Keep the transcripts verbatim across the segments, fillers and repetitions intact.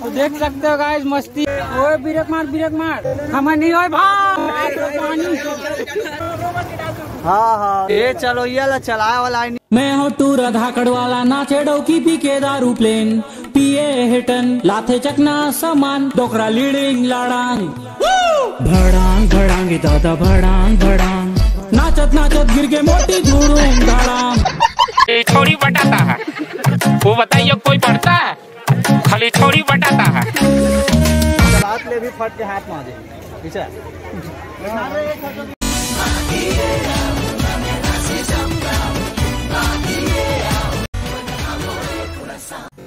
तो देख सकते हो गाइस, मस्ती। ओए, ब्रेक मार, ब्रेक मार। हमर नहीं होय भाई। हाँ, हाँ। ये चलो, ये ला चलाए वाला है नहीं। मैं हूँ टूरा धाकड़ वाला, नाचे डौकी पी के दारू प्लेन, पिए हेटन, लाथे चकना सामान, डोकरा लीडिंग लाडांग। भड़ांग भड़ांग दादा, भड़ांग भड़ांग। नाचत नाचत गिर के मोटी धुड़ूम धाड़ाम। ये छोड़ी बटाता है, वो बताइए, कोई पढ़ता है? खाली छोड़ी बटाता है। हाथ ले भी फट के हाथ में आ जाए, ठीक है?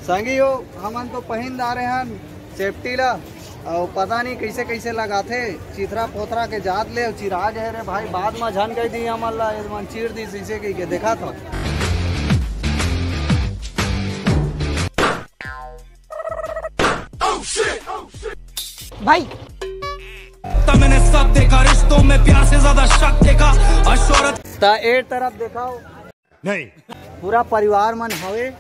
संगी हो, हमन तो पहिन डारे हन सेफ्टी ला, अउ पता नहीं कैसे कैसे लगाथे, चिथरा पोथरा के जात ले, अउ चिरा जाए रे भाई, बाद में झन कह दी हमन ला, ये मन चीर दी शीशे कह के, देखा था। भाई, तब मैंने सब देखा, रिश्तों में प्यार से ज्यादा शक देखा, और शोहरत। ता ए तरफ देखाओ। नहीं। पूरा परिवार मन हवे।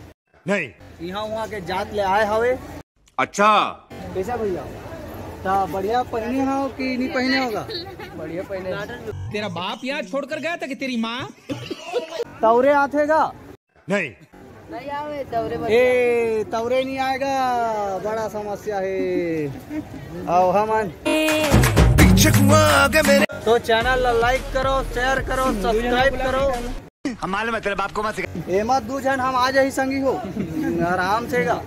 नहीं। यहाँ वहाँ के जात ले आए हवे। अच्छा। कैसा भैया? ता बढ़िया पहने हो कि नहीं पहने होगा? बढ़िया पहने। तेरा बाप यहाँ छोड़कर गया था कि तेरी माँ? तौरे आथे गा? नहीं। नहीं आवे, तौरे मत। ए, तौरे नहीं आएगा, बड़ा समस्या है। आओ हमन। पीछे कुआं आगे मेरे। तो चैनल ला लाइक करो, शेयर करो, सब्सक्राइब करो। हम मालूम है तेरे बाप को मत सिखा। एमा दू झन हम आ जाही संगी हो, आराम से गा।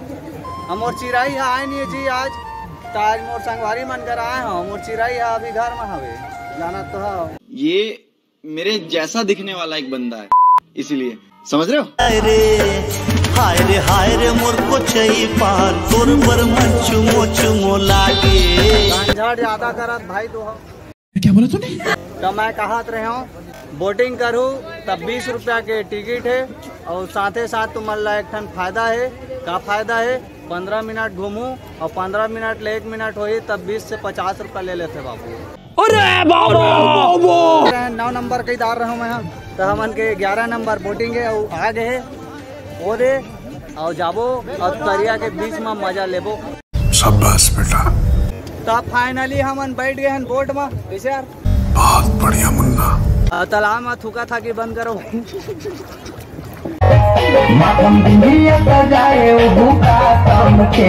हम मोर चिराई हा आए नहीं जी आज, तो आज मोर संगवारी मन कर आए हो, मोर चिराई हा अभी घर में हवे, जाना तो हो। ये मेरे जैसा दिखने वाला एक बंदा है, इसीलिए, समझ रहे हो? हाय रे, हाय रे, हाय रे, मोर कोचई पान, तोर बर मन चुमो चुमो लागे। झाड़ ज्यादा करत भाई तो हो। क्या बोला तूने? तो मैं कहत रहे हूँ, बोटिंग करूँ तब बीस रुपया के टिकट है, और साथे साथ तुमन ला एक ठन फायदा है। का फायदा है? पंद्रह मिनट घूमू और पंद्रह मिनट ले एक मिनट होही, तब बीस से पचास रुपया ले लेथे बाबू। अरे बाबा! नौ नंबर के इधर रहूं मैं, तो हमन के ग्यारह नंबर बोटिंग है, अउ आ गए है। ओ दे, अउ जाबो, अउ तरिया के बीच में मजा लेबो। शाबाश बेटा। तो फाइनली हमन बैठ गए हैं बोट में। कैसे यार? बहुत बढ़िया मुन्ना। आ, तालाब में थूका थाकी बंद करो भाई। माखन बिंदिया सजाए ओ भूखा काम के।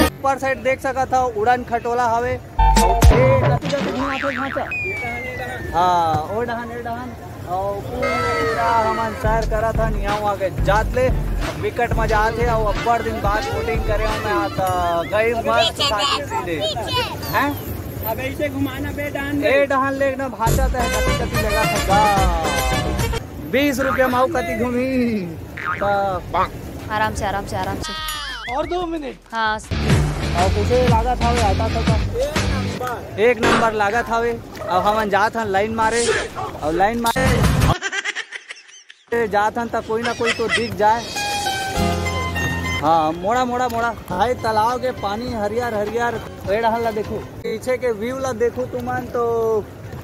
ऊपर साइड देख सकत हो, उड़न खटोला हवे। ए, कति, कति घुमाथे भांचा? हाँ, ओ डहन, ए डहन। अउ पूरा हमन सैर करत हन, यहाँ वहाँ के जात ले। अब विकट मजा आथे, अउ अब्बड़ दिन बाद बोटिंग करे हूँ मैं, आ त गई मस्त शांति से। हैं? अब ऐसे घुमाना बे डहन ए डहन ले ना भांचा, त कति, कति लेगा था गा। बीस रुपया में अउ कति घूमी। त आराम से, आराम से, आराम से। और दो मिनट। हाँ। अउ कुछ लागत हवे, आता था, एक नंबर लागत हवे। अब हमन जात हन लाइन मारे, अउ लाइन मारे जात हन त कोई ना कोई तो दिख जाए। हाँ, मोड़ा, मोड़ा, मोड़ा। हाय, तालाब के पानी हरियर हरियर। ए डहन ला देखो, पीछे के व्यू ला देखो तुमन, तो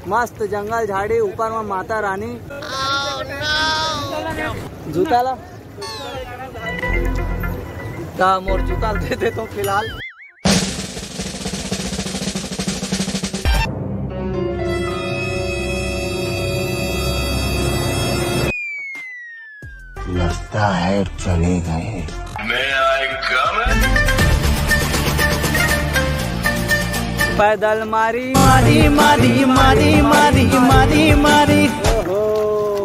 मस्त जंगल झाड़ी, ऊपर में माता रानी। जूता ला। त मोर जूता दे दे तो फिलहाल। लगता है चले गए। पैदल मारी, मारी, मारी, मारी, मारी, मारी, मारी। ओहो,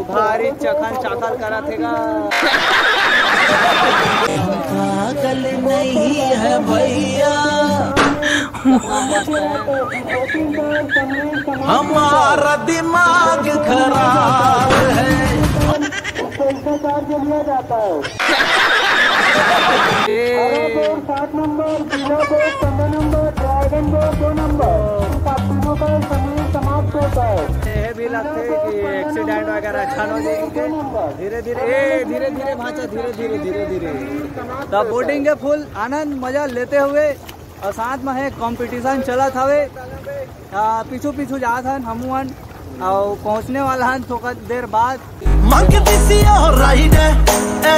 भारी चखन चाखल करत हे गा। पागल नहीं है भैया, हमारा दिमाग खराब है। पैसा चार्ज लिया जाता है। ए। हरा बोर्ड सात नंबर, पीला बोर्ड पंद्रह नंबर, ड्रैगन बोर्ड दो नंबर। इन सब तीनों का समय समाप्त होता है। ये भी लगते हैं कि एक्सीडेंट वगैरह अच्छा हो जाए। दो नंबर। धीरे धीरे, ए, धीरे धीरे भांचा, धीरे धीरे, धीरे धीरे। तब बोटिंग के फुल आनंद मजा लेते हुए अउ साथ में हे कंपटीशन चलत हवे। आ, पीछू पीछू जात हन हमू हन, अउ पहुँचने वाला हन थोड़ा देर बाद। मंगती सी और राइड है, ए,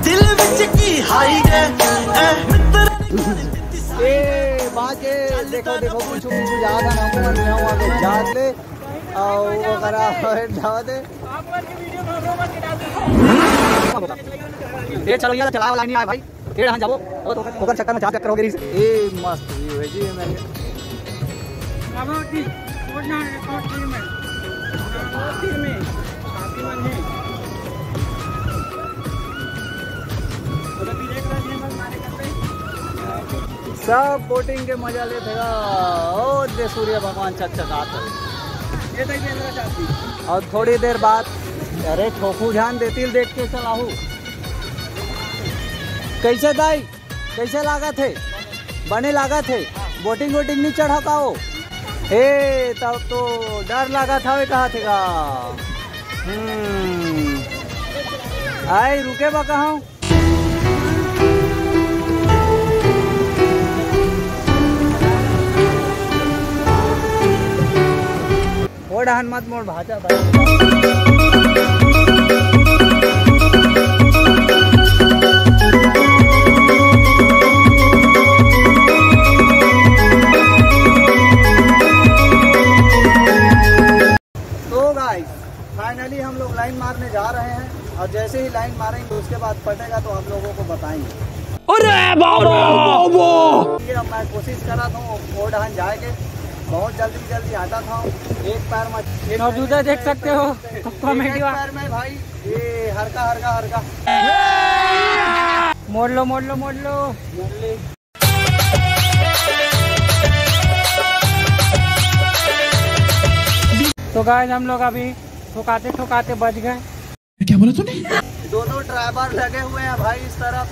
दिल विच की हाइड है, ए, मित्र ने गाली दित्ती साइड है। ए, बाजे, देखो, देखो, पीछू, पीछू जात है, हमको मन में हुआ तो जात ले, और वो करा, जात है। ए, चलो, ये चलावे वाला नहीं आया भाई। ए, यहाँ जाओ, ओ, तो ओकर चक्कर में चार चक्कर हो गई। ए, मस्त view है जी, ये मेरे। अब ठीक, छोड़ना है, और फिर में, फिर में, काफी मन है। सब बोटिंग के मजा लेत हे गा। ओ दे सूर्य भगवान चकचकात हे। ये देखिए मेरा साथी। और थोड़ी देर बाद, अरे ठोकू ध्यान देती देख के चलाहू। कैसे दाई, कैसे लागत हे? बने लागत हे? बोटिंग वोटिंग नहीं चढ़ा का हो? हे, तब तो डर लागत हवे कहा थे का। हम्म, आई रुके बा कहाँ? ओ डहन मत मोड़ भाजा भाई। तो गाइस, फाइनली हम लोग लाइन मारने जा रहे हैं और जैसे ही लाइन मारेंगे उसके बाद पटेगा तो आप लोगों को बताएंगे। अरे बाबा, बाबा। ये अब मैं कोशिश कर रहा था वो डहन जाए के, बहुत जल्दी जल्दी आता था। एक पैर में, एक मौजूदा पैर देख में, सकते हो, एक पैर में, कॉमेडी एक वाला। पैर में भाई, ये हरका हरका हरका। मोड़ लो, मोड़ लो, मोड़ लो। तो गाइस, हम लोग अभी ठोकाते ठोकाते बच गए। क्या बोला तूने? दोनों ड्राइवर लगे हुए हैं भाई इस तरफ।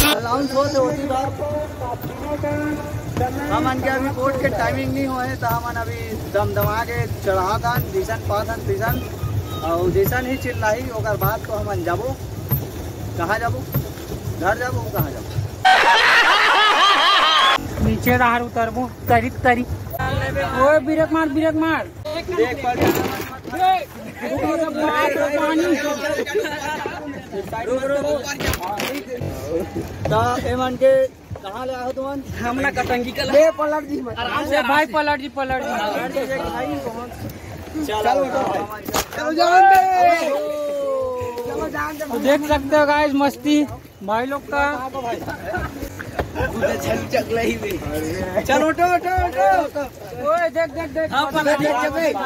अनाउंस होते होती बार हमन के अभी बोट के टाइमिंग नहीं होए, तो हमन अभी दमदमा के चढ़ाथन, जैसन पाथन तैसन, और जैसन ही चिल्लाही, ओकर बाद तो हमन जाबो। कहाँ जाबो? घर जाबो, कहाँ जाबो? नीचे डहार उतरबो, तरी तरी। ओए, ब्रेक मार, ब्रेक मार। देख पर पानी। तो एमन के कहाँ ले आए हो तुमन? हम ना कटंगी कला। ले पलट जी मत। आराम से, अरे भाई, आराम से। पलट जी, पलट जी। पलट जी, देख भाई, बहुत चलो, चलो, जान दे। चलो, जान दे। तो देख सकते हो गाइस, मस्ती भाई लोग का। उधर छल चकला ही में। चल, उठो, उठो, उठो। ओए, देख, देख, देख। हाँ, पकड़, देख, देख, देख।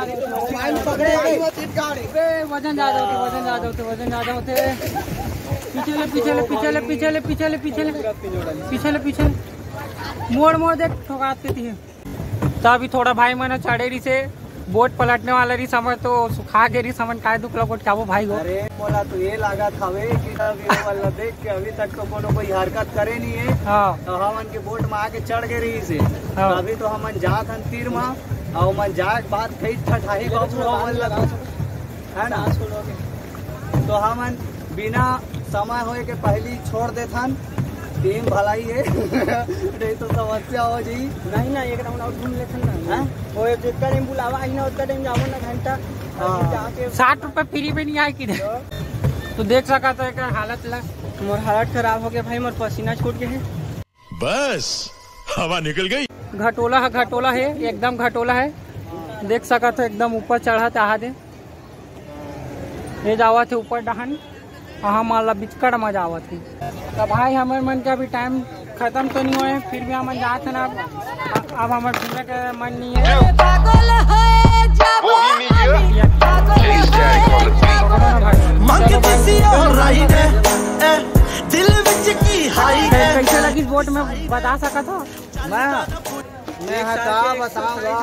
स्माइल पकड़े, अबे, वजन ज्यादा होते, वजन ज्यादा होते, वजन ज्यादा होते। पीछे ले, पीछे ले, पीछे ले, पीछे ले, पीछे ले, पीछे ले। पीछे ले, पीछे ले। मोड़, मोड़ देख, ठोकात के तिहे। तो अभी थोड़ा भाई मन चढ़े रहिसे, बोट पलटने वाला रहिस हमर, तो सुखा गे रहिस हमन, काय दुख लगोट क्या वो भाई हो। अरे, मोला तो ये लागत हवे कि तब ये वाला देख के अभी तक तो कोनो कोई हरकत करे नहीं है। हाँ। तो हमन के बोट में आके चढ़ गे रहिसे। हाँ। तो अभी तो हमन जात हन तीर में, और हमन जाए के बाद कई ठठाही बाबू हमन ला, है ना? तो हमन बिना समय होए के पहली छोड़ देथन, टीम भलाई है। नहीं तो समस्या हो जी। नहीं ना, एक राउंड और घूम लेथन ना। हैं? वो जितना टाइम बुलावा है ना, उतना टाइम जाओ ना घंटा। हाँ। अभी जाके साठ रुपए फ्री में नहीं आए किधर। तो देख सकत हो एकर हालत ला। मोर हालत खराब हो गया भाई, मोर पसीना छूट गया है। बस, हवा निकल गई। घटोला है, घटोला है, एकदम घटोला है। देख सकत हो एकदम ऊपर चढ़त आहा दे। ये जावत हे ऊपर डहन, अहाँ मन ला बिचकड़ मजा आवत हे। तो भाई, हमर मन के अभी टाइम खत्म तो नहीं होए, फिर भी हमन जात हन अब। अब हमर घूमे के मन नहीं है। पागल हो जाबो, पागल हो जाबो। मंगती सी और राइड है, ए, दिल विच की हाइड है। कैसे लगिस बोट में, बता सकत हो? मैं, मैं हाँ, का बताऊंगा।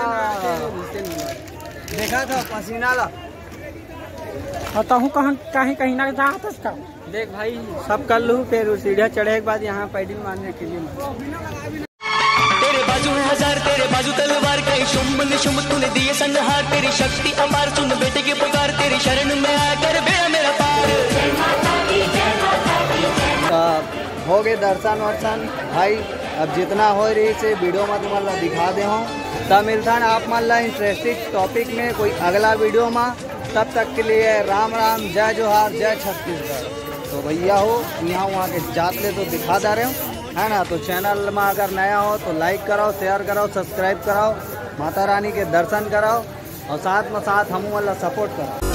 देखा था पसीना ला। और तहूँ कहाँ, कहीं, कहीं ना जात हस का? देख भाई, सब कर लूँ, फिर सीढ़िया चढ़े के बाद यहाँ पैडल मारने के लिए। तेरे बाजू है हजार, तेरे बाजू तलवार, कई शुंभ निशुंभ तूने दिए संहार, तेरी शक्ति अपार, सुन बेटे की पुकार, तेरी शरण में आकर बेड़ा मेरा पार। जय माता दी, जय माता दी, हो गए दर्शन वर्शन भाई। अब जितना हो रही से वीडियो में तुमन ला दिखा दे हूँ। तब मिलथन आप मन ला इंटरेस्टिंग टॉपिक में कोई अगला वीडियो में। तब तक के लिए राम राम, जय जोहार, जय छत्तीसगढ़। तो भैया हो, यहाँ वहाँ के जात ले तो दिखा दे रहे हो, है ना? तो चैनल में अगर नया हो तो लाइक कराओ, शेयर कराओ, सब्सक्राइब कराओ, माता रानी के दर्शन कराओ और साथ में साथ हम वाला सपोर्ट कराओ।